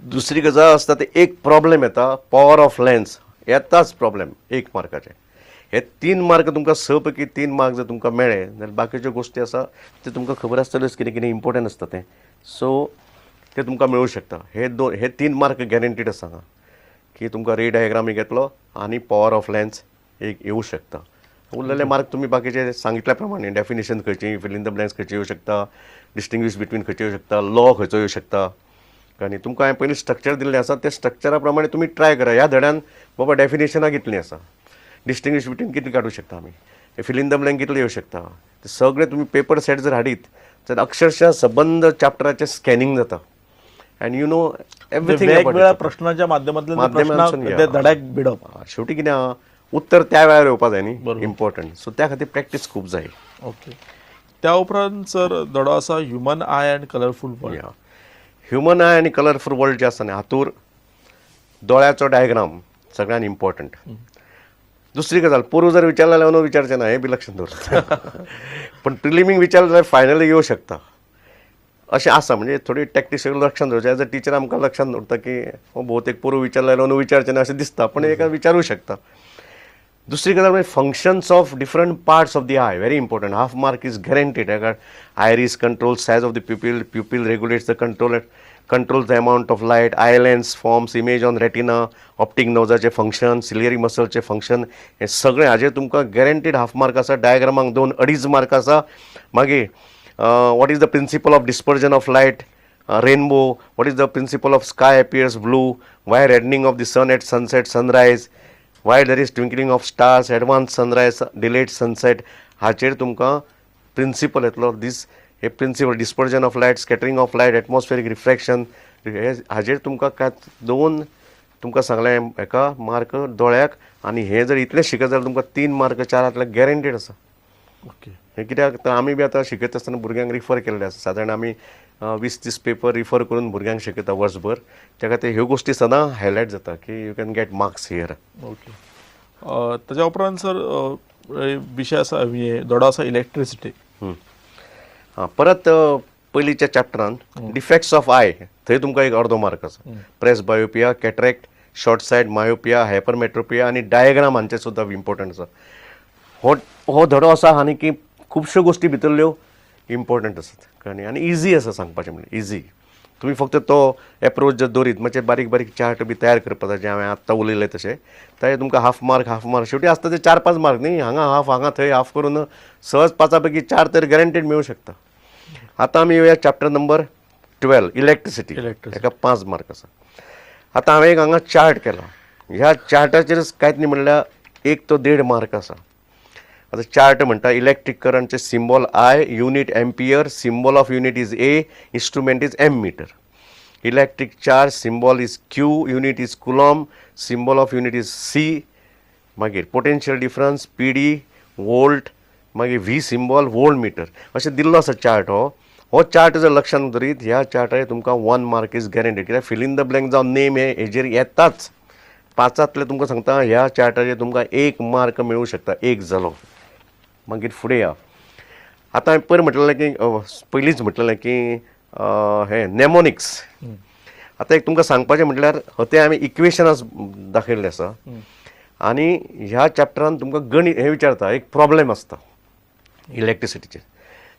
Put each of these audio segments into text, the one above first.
दुसरी गजाल आसता ते एक प्रॉब्लेम येता, पॉवर ऑफ लेन्स येताच प्रॉब्लेम एक मार्काचे. हे तीन मार्क तुमकां, स पैकी तीन मार्क जर तुमकां मेळ्ळे जाल्यार बाकीच्यो गोश्टी आसा ते तुमकां खबर आसतल्योच, कितें कितें इम्पोर्टंट आसता तें. सो ते तुमकां मेळूं शकता. हे दोन, हे तीन मार्क गॅरंटीड आसा हांगा की तुमकां रे डायग्राम एक येतलो आनी पॉवर ऑफ लेन्स एक येवं शकता. उरलेले मार्क तुमी बाकीचे सांगितल्या प्रमाणे डेफिनेशन खंयची, फिल इन the blanks खंयची येवं शकता, डिस्टिंग्विश बिटवीन खंयची येवं शकता, लॉ खंयचो येवं शकता. आनी तुमकां हांवें पयलीं स्ट्रक्चर दिल्लें आसा, त्या स्ट्रक्चरा प्रमाणे तुमी ट्राय करा. ह्या धड्यान बाबा डेफिनेशनां कितलीं आसा, डिस्टिंग्विश बिटवीन कितली काडूं शकता आमी, फिल इन the blank कितले येवं शकता, ते सगळे तुमी पेपर सेट जर हाडीत जाल्यार अक्षरशः सबंद चॅप्टराचें स्कॅनिंग जाता एंड you know everything. वेगवेगळ्या प्रश्नाच्या माध्यमांतल्यान त्या माध्यमांतसून प्रश्नाक, त्या धड्याक भिडप. शेवटी कितें आहा, उत्तर त्या वेळार येवपा जाय न्ही, इम्पॉर्टंट. सो त्या खातीर प्रॅक्टीस खूब जाय. ओके, त्या उपरांत सर धडो आसा Human Eye and Colourful World. या, ह्युमन I आनी कलरफूल वर्ल्ड जे आसा न्ही, हातूर दोळ्याचो डायग्राम सगळ्यान इम्पॉर्टंट. दुसरी गजाल, पोरू जर विचारलें जाल्यार अंदू विचारचें ना, हें बी लक्षांत दवर. पण प्रिलिमीक विचारलें जाल्यार फायनली येवं शकता अशें आसा. म्हणजे थोडी टॅक्टिक्स सगळें लक्षांत दवरचें. एज अ टिचर आमकां लक्षांत दवरता की हो भोवतेक पोरू विचारलें जाल्यार अंदू विचारचें ना अशें दिसता, पण एका विचारूं शकता. दुसरी गजाल म्हणजे functions of different parts of the eye, very important, half mark is guaranteed. Iris control size of the pupil, pupil regulates the control the amount of light, eye lens forms image on retina, optic नर्व्साचे function, ciliary मसलचे function, हे सगळें हाजेर तुमकां guaranteed half mark आसा. डायग्रामाक दोन अडीच mark आसा. मागीर what is the principle of dispersion of light, rainbow, what is the principle of sky appears blue, why reddening of the sun at sunset, sunrise, why there is twinkling of stars, advance sunrise, delayed sunset, हाचेर तुमकां principal येतलो. दीस हे principle, dispersion of light, scattering of light, atmospheric refraction, हे हाजेर तुमकां काय दोन तुमकां सांगलें हेका मार्क दोळ्याक. आनी हें जर इतलें शिकत जाल्यार तुमकां तीन मार्क चारांतले गॅरंटीड आसा. हें कित्याक तर आमी बी आतां शिकयता आसतना भुरग्यांक रिफर केल्लें आसा. सादारण आमी 20-30 पेपर रिफर करून भुरग्यांक शिकयता वर्सभर. त्या खातीर ह्यो गोश्टी सदां हायलायट जाता की you can get marks here. Okay, ताच्या उपरांत सर विशय आसा, हे धडो आसा इलेक्ट्रिसिटी. हां, परत पयलींच्या चॅप्टरान डिफेक्ट्स ऑफ I, थंय तुमकां एक अर्दो मार्क आसा. Presbyopia, cataract, short sight, myopia, hypermetropia आनी डायग्राम हांचे सुद्दां इम्पॉर्टंट आसा. हो हो धडो आसा आनी की खुबश्यो गोश्टी भितरल्यो इम्पॉर्टंट आसात आनी आनी इजी आसा. सांगपाचें म्हणल्यार इजी. तुमी फक्त तो एप्रोच जर दवरीत, मातशे बारीक बारीक चार्ट बी तयार करपा जाय, जें हांवें आत्तां उलयलें तशें, ते तुमकां हाफ मार्क, हाफ मार्क, शेवटी आसता ते चार पांच मार्क न्ही, हांगा हाफ, हांगा थंय हाफ करून सहज पांचा पैकी चार तर गॅरंटीड मेळूं शकता. आतां आमी येवया चॅप्टर नंबर 12, इलेक्ट्रिसिटी. Electricity. हेका पांच मार्क आसा. आतां हांवें एक हांगा चार्ट केला. ह्या चार्टाचेरच कांयच न्ही म्हणल्यार एक तो देड मार्क आसा. आतां चार्ट म्हणटा, इलेक्ट्रीक करंटचे symbol I, unit ampere, symbol of unit is A, instrument is ammeter. Electric charge symbol is Q, unit is coulomb, symbol of unit is C. मागीर potential difference PD volt, मागीर V symbol volt metre, अशें दिल्लो आसा chart. हो हो chart जर लक्षांत दवरीत, ह्या चार्टार तुमकां वन मार्क is guaranteed, कित्याक फिल इन the blank जावं नेम हे हेजेर येताच. पांचांतले तुमकां सांगता, ह्या चार्टाचेर तुमकां एक मार्क मेळूं शकता. एक जालो. मागीर फुडें या. आतां हांवें पयर म्हटलेलें की पयलींच म्हटलेलें की हें नेमोनिक्स. आतां एक तुमकां सांगपाचें म्हटल्यार तें आमी इक्वेशनां दाखयल्लें आसा आनी ह्या चॅप्टरान तुमकां गणीत हें विचारता. एक प्रॉब्लेम आसता इलेक्ट्रिसिटीचेर,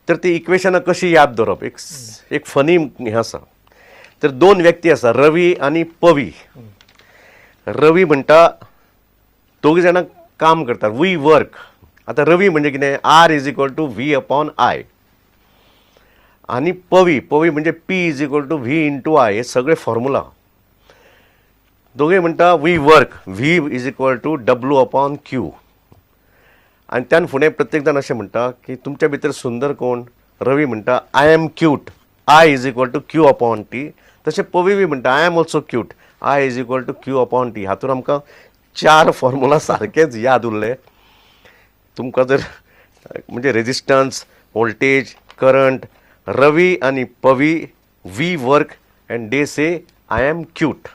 तर ती इक्वेशनां कशी याद दवरप, एक एक फनी हें आसा. तर दोन व्यक्ती आसा, रवी आनी पवी. रवी म्हणटा, दोगी जाणां काम करतात, we work. आतां रवी म्हणजे कितें? R is equal to V upon I. आनी पवी, पवी म्हणजे P is equal to V into I. हे सगळे फॉर्मुला. दोगूय म्हणटा we work, V is equal to W upon Q. आनी त्यान फुडें प्रत्येक जाण अशें म्हणटा की तुमच्या भितर सुंदर कोण? रवी म्हणटा, I am cute, I is equal to Q upon T. तशें पवी बी म्हणटा, I am also cute, I is equal to Q upon T. हातूंत आमकां चार फॉर्मुला सारकेच याद उरले. तुमकां जर म्हणजे रेजिस्टन्स, वोल्टेज, करंट, रवी आनी पवी we work and they say I am cute.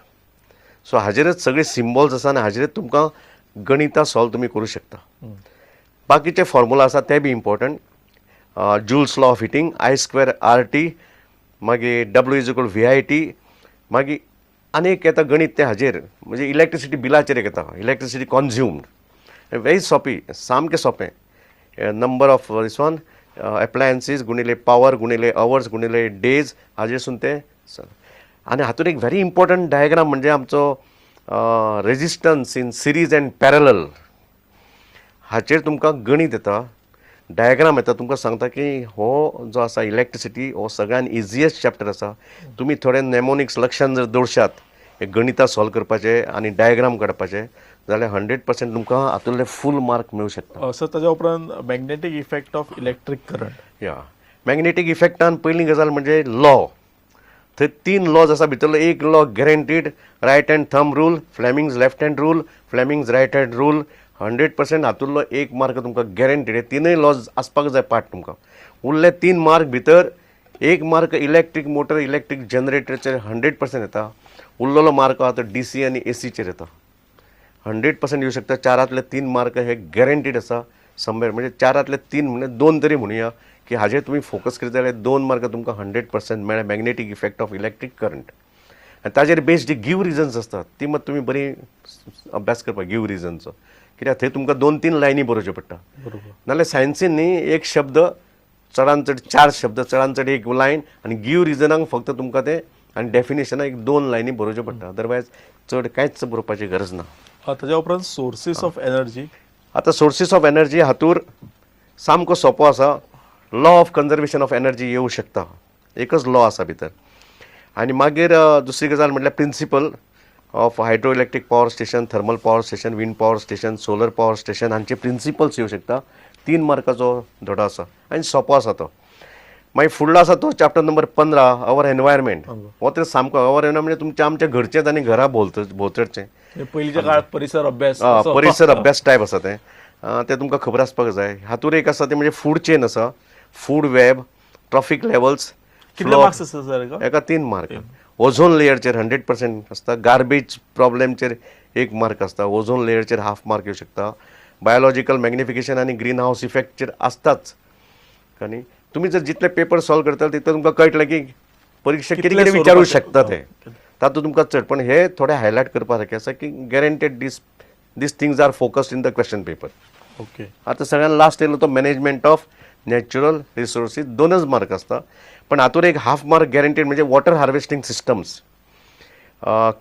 So हाजेरच सगळे सिम्बॉल्स आसा आनी हाजेरच तुमकां गणितां सॉल्व तुमी करूं शकता. बाकीचे फॉर्मुला आसा ते बी important. Joule's law of heating, I square R T, मागीर W is equal V I T, मागीर आनी एक येता गणीत तें हाजेर, म्हणजे इलेक्ट्रिसिटी बिलाचेर एक येता, इलेक्ट्रिसिटी कॉन्ज्युम्ड, व्हेरी सोंपी, सामकें सोंपें. Number of this one appliances गुणिले पावर गुणिले अवर्स गुणिले डेज, हाजेरसून तें. आनी हातूंत एक व्हेरी इम्पॉर्टंट डायग्राम म्हणजे आमचो resistance in series and parallel, हाचेर तुमकां गणीत येता, डायग्राम येता. तुमकां सांगता की हो जो आसा इलेक्ट्रिसिटी हो सगळ्यान इजिएस्ट चॅप्टर आसा. तुमी थोडे नेमोनिक्स लक्षान जर दवरशात, हे गणितां सॉल्व करपाचे आनी डायग्राम काडपाचे जाल्यार 100% तुमकां हातूंतले फूल मार्क मेळूं शकता. सर, ताज्या उपरांत magnetic effect of electric current. या, मॅग्नेटीक इफेक्टान पयली गजाल म्हणजे लॉ. थंय तीन लॉज आसा, भितरलो एक law guaranteed, right hand thumb rule, Fleming's left hand rule, Fleming's right hand rule. 100% हातूंतलो एक मार्क तुमकां गॅरंटीड. हे तिनूय लॉज आसपाक जाय पाठ तुमकां. उरले तीन मार्क भितर एक मार्क इलेक्ट्रीक मोटर, इलेक्ट्रीक जनरेटरचेर 100% येता. उरलेलो मार्क आहा तो डीसी आनी एसीचेर येता. 100% येवं शकता. चारांतले तीन मार्क हे गॅरंटीड आसा समवेर. म्हणजे चारांतले तीन म्हणजे दोन तरी म्हणुया की हाजेर तुमी फोकस करीत जाल्यार दोन मार्क तुमकां 100% मेळ्ळे, magnetic effect of electric current. आनी ताजेर बेस्ड जी गिव रिजन्स आसतात ती मात तुमी बरी अभ्यास करपाक गिव रिजनचो, कित्याक थंय तुमकां दोन तीन लायनी बरोवच्यो पडटा. नाल्यार सायन्सीन न्ही एक शब्द, चडान चड चार शब्द, चडान चड एक लायन, आनी गिव रिजनाक फक्त तुमकां तें आनी डेफिनेशनाक एक दोन लायनी बरोवच्यो पडटा. अदरवायज चड कांयच बरोवपाची गरज ना. ताज्या उपरांत सोर्सीस ऑफ एनर्जी. आतां सोर्सीस ऑफ एनर्जी हातूर सामको सोंपो आसा. Law of conservation of energy येवं शकता, एकच लॉ आसा भितर. आनी मागीर दुसरी गजाल म्हटल्यार principle of hydro electric power station, thermal power station, wind power station, solar power station हांचे प्रिंसिपल्स येवं शकता. तीन मार्काचो धडो आसा आनी सोंपो आसा तो. मागीर फुडलो आसा तो चॅप्टर नंबर 15, our environment. हो तर सामको our environment म्हणजे तुमच्या आमच्या घरचेंच आनी घरा भोंवतणचें. पयलींच्या काळात परिसर अभ्यास असो. परिसर अभ्यास टायप आसा तें. तें तुमकां खबर आसपाक जाय. हातूर एक आसा तें म्हणजे फूड चेन आसा, फूड वेब, ट्रॉफीक लेवल्स. कितले मार्क्स आसता सर हेका? एका तीन मार्क. ओझोन लेयरचेर 100% आसता. गार्बेज प्रॉब्लेमचेर एक मार्क आसता. ओझोन लेयरचेर हाफ मार्क येवं शकता. बायोलॉजिकल मॅग्निफिकेशन आनी ग्रीन हावस इफेक्टचेर आसताच. आनी तुमी जर जितले पेपर सॉल्व करतले तितले तुमकां कळटलें की परिक्षा कितें कितले कितें विचारूं स्वरुपाचे? शकता ते. तातूंत तुमकां चड पण हे थोडे हायलायट करपा सारकें आसा की guaranteed this things are focused in the question paper. आतां सगळ्यान लास्ट येयलो तो मॅनेजमेंट ऑफ नॅचरल रिसोर्सीस, दोनच मार्क आसता, पण हातूर एक हाफ मार्क गॅरंटीड म्हणजे water harvesting systems,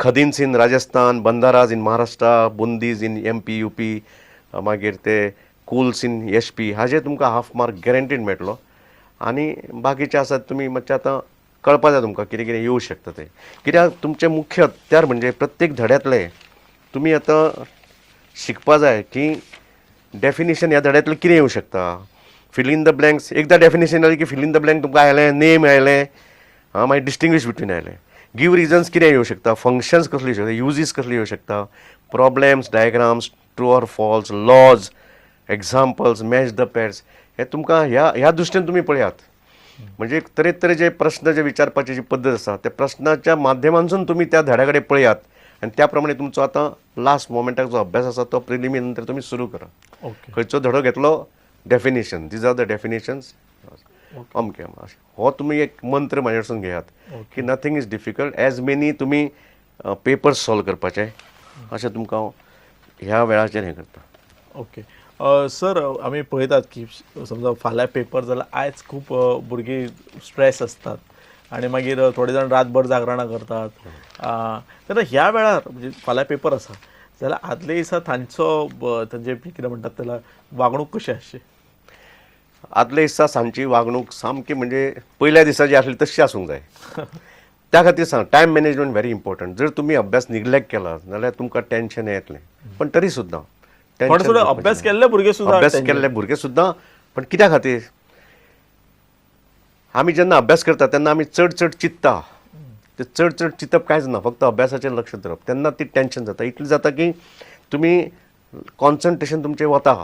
khadins in Rajasthan, bandharas in Maharashtra, bundis in MP, UP, मागीर ते कुल्स इन एचपी, हाजेर तुमकां हाफ मार्क गॅरंटीड मेळटलो. आनी बाकीचे आसात तुमी मातशें आतां कळपा जाय तुमकां कितें कितें येवं शकता तें, कित्याक तुमचें मुख्य हत्यार म्हणजे प्रत्येक धड्यांतलें तुमी आतां शिकपा जाय की डेफिनेशन ह्या धड्यांतलें कितें येवं शकता. फिल इन the blanks, एकदां डेफिनेशन आयली की फिल इन the blank तुमकां आयलें, नेम आयलें, आं, मागीर डिस्टिंग्विश बिटवीन आयलें, गिव रिजन्स कितें येवं शकता, फंक्शन्स कसली येवं शकता, युजीस कसली येवं शकता, problems, diagrams, true or false, laws, examples, match the pairs. हे तुमकां ह्या ह्या दृश्टीन तुमी पळयात. म्हणजे तरेतरेचे प्रश्न जे विचारपाची जी पद्दत आसा त्या प्रश्नाच्या माध्यमांतसून तुमी त्या धड्या कडेन पळयात आनी त्या प्रमाणे तुमचो आतां लास्ट मोमेंटाक जो अभ्यास आसा तो प्रिलिमी नंतर तुमी सुरू करा. खंयचो धडो घेतलो, definition, these are the definitions, अमकें अशें. हो तुमी एक मंत्र म्हाजे कडसून घेयात की nothing is difficult as many तुमी पेपर्स सॉल्व करपाचे अशें तुमकां हांव ह्या वेळाचेर हें करता. ओके सर, आमी पळयतात की समजा फाल्यां पेपर जाल्यार आयज खूब भुरगीं स्ट्रेस आसतात आनी मागीर थोडे जाण रातभर जागरणां करतात. तेन्ना ह्या वेळार म्हणजे फाल्यां पेपर आसा जाल्यार आदले दिसा तांचो तांचे कितें म्हणटात त्याला वागणूक कशी आसची? आदले दिसा सांजची वागणूक सामकी म्हणजे पयल्या दिसा जी आसली तशी आसूंक जाय. त्या खातीर सांग, टायम मॅनेजमेंट व्हेरी इम्पॉर्टंट. जर तुमी अभ्यास निग्लेक्ट केला जाल्यार तुमकां टेन्शन येतलें, पण तरी सुद्दां थोडे थोडे अभ्यास केल्ले भुरगे सुद्दां अभ्यास केल्ले भुरगे सुद्दां. पण कित्या खातीर आमी जेन्ना अभ्यास करता तेन्ना आमी चड चड चिंत्ता. ते चड चड चिंतप कांयच ना, फक्त अभ्यासाचेर लक्ष धरप. तेन्ना ती टेन्शन जाता, इतलें जाता की तुमी कॉन्सन्ट्रेशन तुमचें वता,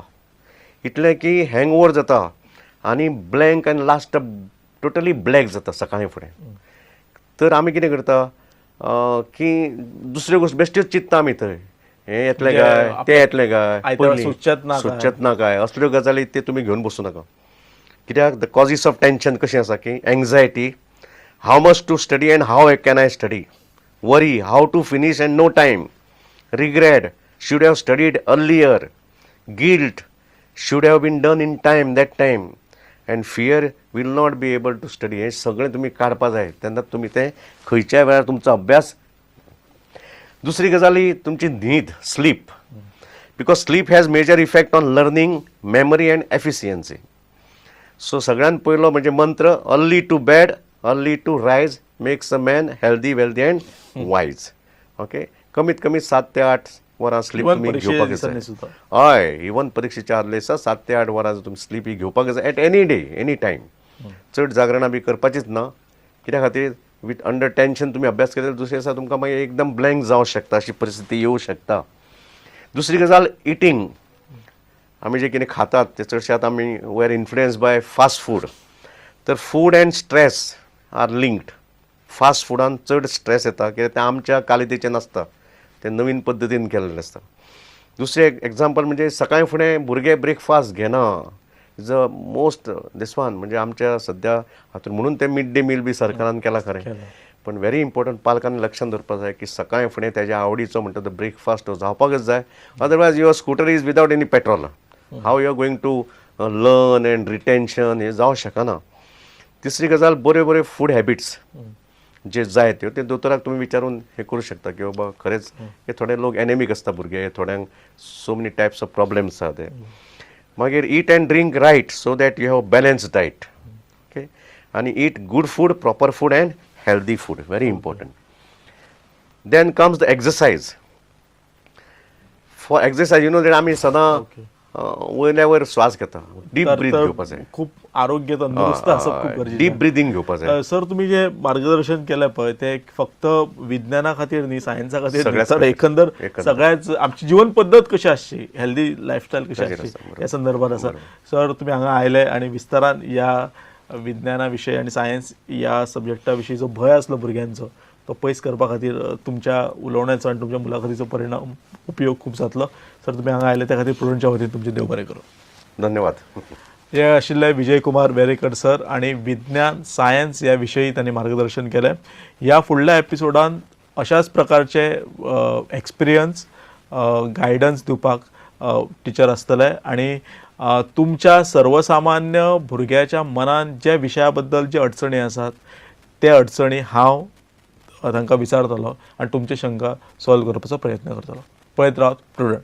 इतलें की हँग ओवर जाता आनी ब्लँक आनी लास्ट टोटली ब्लॅक जाता सकाळीं फुडें. तर आमी कितें करता की दुसऱ्यो गोश्टी बेश्ट्योच चिंत्ता आमी थंय, हें येतलें म्हणजे काय, तें येतलें काय, आयतारा पयलीं सुचचेंच ना काय. सुचचेंच ना काय, असल्यो गजाली ते तुमी घेवन बसूं नाका. कित्याक the causes of tension कशें आसा की anxiety, how much to study and how can I study. Worry, how to finish and no time. Regret, should have studied earlier. Guilt, should have been done in time, that time. And fear, will not be able to study. हें सगळें तुमी काडपा जाय तेन्ना तुमी तें खंयच्याय वेळार तुमचो अभ्यास. दुसरी गजाल ही तुमची न्हीद, sleep, because sleep has major effect on learning, memory and efficiency. So सगळ्यात पयलो म्हणजे मंत्र, early to bed, early to rise makes a man healthy, wealthy and wise. Okay, कमीत कमी 7 ते 8 वरां स्लीप Even तुमी परिक्षेच्या घेवपाक दिसांनी जाय. सुद्दां. हय, इवन परिक्षेच्या आदले दिसा 7 ते 8 वरां तुमी स्लीप ही घेवपाक जाय at any day, any time. चड जागरणां बी करपाचीच ना. कित्या खातीर? विथ अंडर टेन्शन तुमी अभ्यास केले, दुसरे दिसा तुमकां मागीर एकदम ब्लँक जावं शकता, अशी परिस्थिती येवं शकता. दुसरी गजाल, इटींग. आमी जे कितें खातात ते चडशे आतां आमी we are influence by fast food. तर food and stress are linked. Fast Fudan चड स्ट्रेस येता, कित्याक तें आमच्या कालितेचें नासता, तें नवीन पद्दतीन केल्लें आसता. दुसरें एग्जाम्पल म्हणजे सकाळी फुडें भुरगे ब्रेकफास्ट घेना is a most this one. म्हणजे आमच्या सद्या हातून म्हणून ते मिड डे मील बी सरकारान केला खरें, पण व्हेरी इम्पॉर्टंट पालकांनी लक्षांत दवरपाक जाय की सकाळी फुडें तेज्या आवडीचो म्हणटा तो ब्रेकफास्ट हो जावपाकच जाय. Otherwise your scooter is without any petrol, how you are going to learn and retention हें जावं शकना. तिसरी गजाल, बऱ्यो बऱ्यो फूड हॅबिट्स जे जाय त्यो ते दोतोराक तुमी विचारून हें करूं शकता की बाबा खरेंच हे थोडे लोक एनेमीक आसता भुरगे, थोड्यांक so many types of problems आसा ते. मागीर eat and drink right so that you have balance diet, okay. आनी eat good food, proper food and healthy food, very important. Then comes the exercise. For exercise, you know that आमी सदां वयल्या वयर श्वास घेता, डीप तर- breathe तर घेवपा जाय. खूप आरोग्य तंदुरुस्त आसप खूप गरजेचें. डीप ब्रिदींग घेवपा जाय. सर, तुम्ही जे मार्गदर्शन केलें पळय ते फक्त विज्ञाना खातीर न्ही, सायन्सा खातीर न्ही, सगळ्याच तर खातीर. एकंदर एकंदर. सगळ्याच आमची जीवन पद्दत कशी आसची, हेल्दी लायफस्टायल कशी ताचेर आसची आसा, बरोबर. ह्या संदर्भात आसा. सर, तुमी हांगा आयले आनी विस्तारान ह्या विज्ञाना विशयी आनी सायन्स ह्या सब्जॅक्टा विशीं जो भंय आसलो भुरग्यांचो तो पयस करपा खातीर तुमच्या उलोवण्याचो आनी तुमच्या मुलाखतीचो परिणाम उपयोग खूब जातलो. सर, तुमी हांगा आयले त्या खातीर प्रुडंटच्या वतीन तुमचें देव बरें करूं. धन्यवाद. हे आशिल्ले विजय कुमार वेरेकर सर आनी विज्ञान, सायन्स ह्या विशयी तांणी मार्गदर्शन केलें. ह्या फुडल्या एपिसोडान अशाच प्रकारचे एक्सपिरियन्स, गायडन्स दिवपाक टिचर आसतले आनी तुमच्या सर्वसामान्य भुरग्याच्या मनान ज्या विशया बद्दल जे अडचणी आसात ते अडचणी हांव तांकां विचारतलो आनी तुमची शंका सॉल्व करपाचो प्रयत्न करतलो. पळयत रावात प्रुडंट.